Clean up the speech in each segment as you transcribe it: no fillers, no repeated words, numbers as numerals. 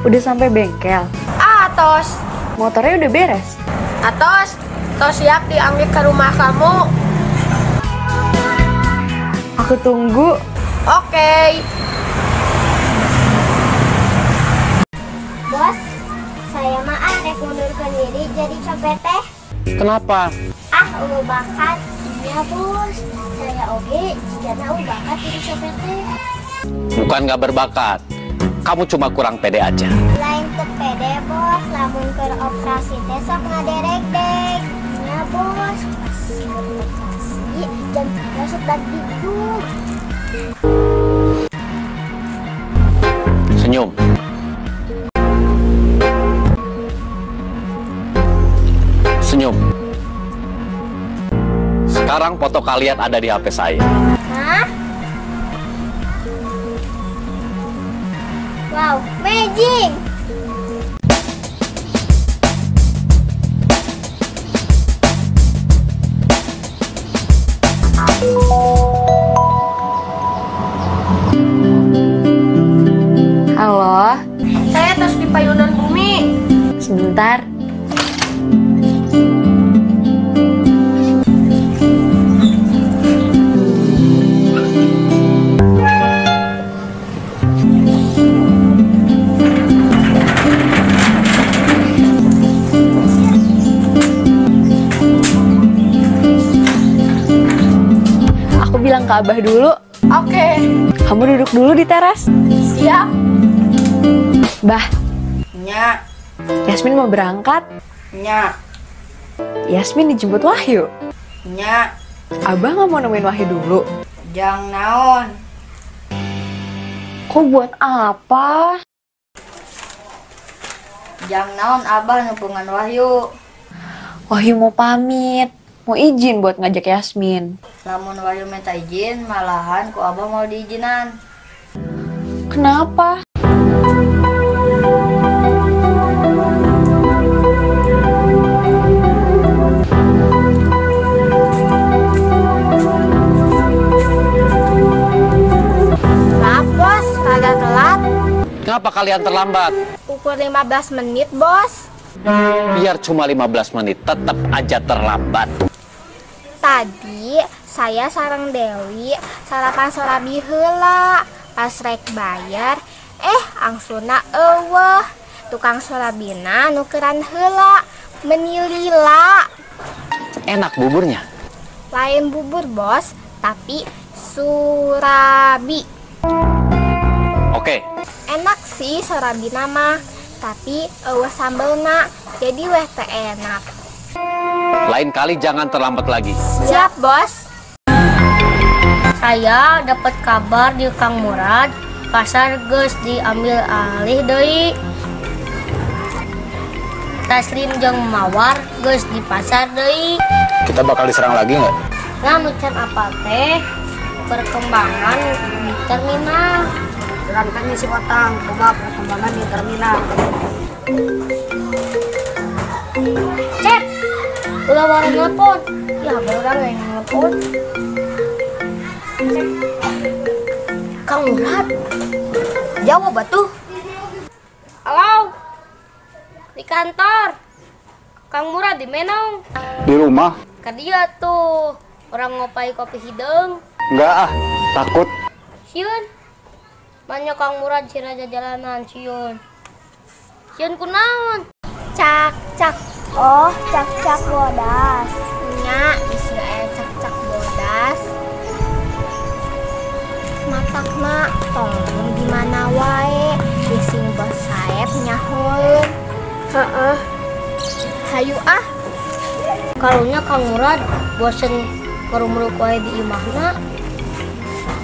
Udah sampai bengkel? Atos. Motornya udah beres? Atos. Tos siap diambil ke rumah kamu. Aku tunggu. Oke. Bos, saya mah rek mundurkan diri jadi copet teh. Kenapa? Ah, eueuh bakat. Iya, Bos. Saya oge jigana eueuh bakat jadi copet teh. Bukan nggak berbakat. Kamu cuma kurang pede aja. Lain teu pede, Bos. Lamun keur operasi teh sok ngaderek-dek. Iya, Bos. Pas operasi jantungnya sok dagdikduk. Senyum. Senyum. Sekarang foto kalian ada di HP saya. Hah? Wow, amazing! Halo. Saya terus di payunan bumi. Sebentar. Aku bilang ke Abah dulu. Oke. Kamu duduk dulu di teras. Siap. Bah. Nya. Yasmin mau berangkat. Nya. Yasmin dijemput Wahyu. Nya. Abah nggak mau nemuin Wahyu dulu. Jang naon. Kok buat apa? Jang naon Abah nepungan Wahyu. Wahyu mau pamit. Mau izin buat ngajak Yasmin. Lamun Wahyu minta izin, malahan ku Abah mau diizinan. Kenapa? Maaf, Bos, agak telat. Kenapa kalian terlambat? Ukur 15 menit, Bos. Biar cuma 15 menit, tetap aja terlambat. Tadi saya sareng Dewi sarapan surabi heula. Pas rek bayar, angsuna eueuh. Tukang surabina nukeran heula, menilila. Enak buburnya? Lain bubur, Bos, tapi surabi. Oke. Enak sih surabina mah, tapi eueuh sambelna, jadi weh teh enak. Lain kali jangan terlambat lagi. Siap, Bos. Saya dapat kabar di Kang Murad, pasar geus diambil alih deui. Taslim jeung Mawar geus di pasar deui. Kita bakal diserang lagi nggak? Nah, nu can apal teh perkembangan di terminal. Berangkat ngisi otang, kumaha perkembangan di terminal. Cek, ulah warung nelpon. Ya, orang yang nelpon. Kang Murad, jawab atuh. Halo, di kantor. Kang Murad di Menong. Di rumah. Ke dia tuh, orang ngopai kopi hideung. Enggak ah, takut. Sieun. Banyak Kang Murad si raja jalanan sieun. Sieun kunaon? Cak cak. Oh, cak cak bodas. Nya, bisi aya cak cak bodas. Matakna tong di mana wae bising bos saeb nyahoeun. Heeh. Hayu ah. Karunya Kang Murad bosen ngerumruk wae di imahna.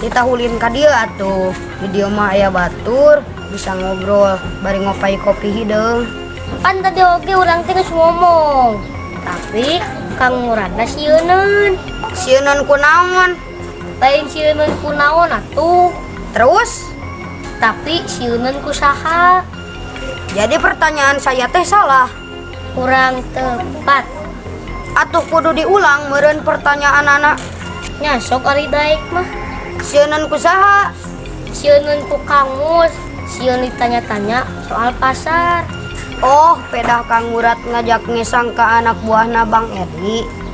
Kita hulin ka dieu atuh. Di dieu mah aya batur, bisa ngobrol bari ngopai kopi hideung. Pan tadi oge urang teh geus ngomong. Tapi Kang Muradna sieuneun. Sieuneun kunaon? Lain sieuneun ku naon atuh. Terus? Tapi sieuneun ku saha? Jadi pertanyaan saya teh salah. Kurang tepat. Atuh kudu diulang meureun pertanyaan anak. Nya sok ari daek mah. Sieuneun ku saha? Sieuneun ku Kang Mus. Sieun ditanya-tanya soal pasar. Oh, pedah Kang Murad ngajak ngesang ke anak buahna Bang Edi.